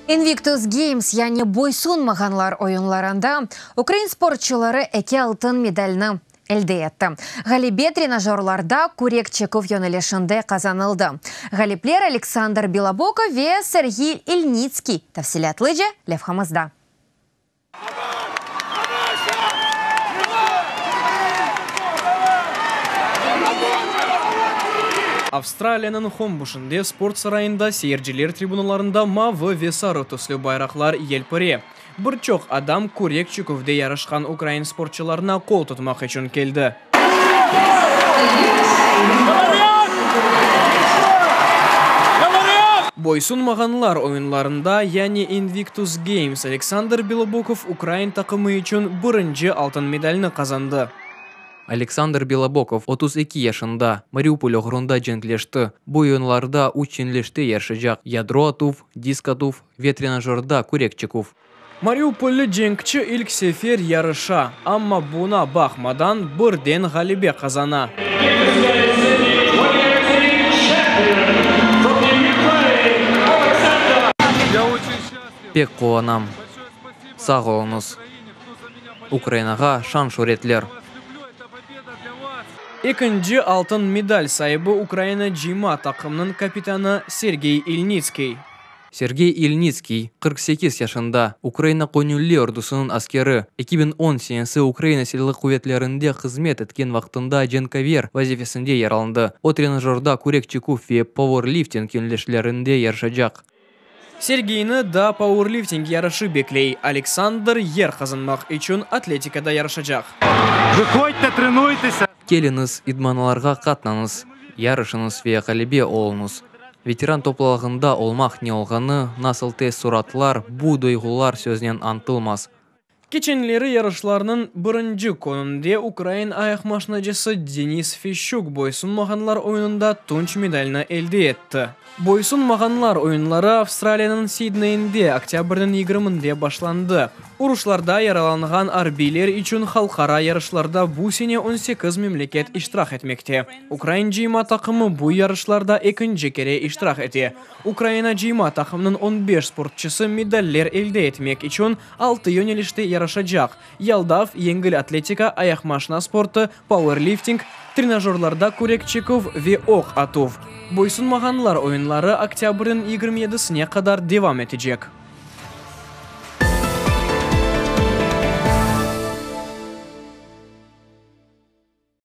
Invictus Games, yani Boysunmağanlar oyunlarında ukrain sportçuları eki altın medalni elde etti. Ğalebe trenajörlarda kürek çeküv yönelişinde qazanıldı. Ğalipler Aleksandr Belobokov ve Serğiy İlnitskiy, tafsilâtlıca levhamızda. Avstraliyanıñ Hombuşında sport sarayında seyirciler tribunalarında mavı ve sarı tüslü bayraqlar yelpire. Bir çoq adam kürek çeküvde yarışqan ukrain sportçularına qol tutmaq içün keldi. Boysunmağanlar oyunlarında, yani Invictus Games Aleksandr Belobokov ukrain taqımı içün birinci altın medalni qazandı. Aleksandr Belobokov 32 yaşında, Mariupol oğrunda cenkleşti. Bu oyunlarda üç yönelişte yarışacaq, yadro atuv, disk atuv ve trenajörda kürek çeküv. Mariupollı cenkçi ilk sefer yarışa, amma buña baqmadan birden ğalebe qazana. Pek quvanam. Sağ oluñız. Ukrainağa şan-şüretler! Ekinci altın medal saibi Ukraina cıyma taqımınıñ kapitanı Sergey İlnitskiy. Sergey İlnitskiy, 48 yaşında, Ukraina göñülli ordusınıñ askeri, 2010 senesi Ukraina Silâlı quvetlerinde hızmet etken vaqtında cenkâver vazifesinde yaralandı. O, trenajörda kürek çeküv ve pauerlifting yönelişlerinde yarışacaq. Sergeyni daa pauerlifting yarışı bekley, Aleksandr yer qazanmaq içün atletikada yarışacaq. Vıhodte, trenuytesâ! Keliñiz, idmanlarğa qatnañız, yarışıñız ve ğalebe oluñız. Veteran toplulığında olmaq ne olğanı, nasıl teessuratlar, bu duyğular söznen añtılmaz. Keçenleri yarışlarnıñ birinci kününde ukrain ayaqmaşinacısı Denis Feşçuk Boysunmağanlar oyunında tunç medalni elde etti. Boysunmağanlar oyunları Avstraliyanıñ Sidneyinde oktâbrniñ yigirminde başlandı. Uruşlarda yaralanğan arbiyler içün halqara yarışlarda bu sene on sekiz memleket iştirak etmekte. Ukrain cıyma taqımı bu yarışlarda ekinci kere iştirak ete. Ukraina cıyma taqımınıñ on beş sportçısı medaller elde etmek içün altı yönelişte yarışacaq, yaldav, yengil atletika, ayaqmaşina sportı, pauerlifting, trenajörlarda kürek çeküv ve oq atuv. Boysunmağanlar oyunları oktâbrniñ 27-sine qadar devam etecek.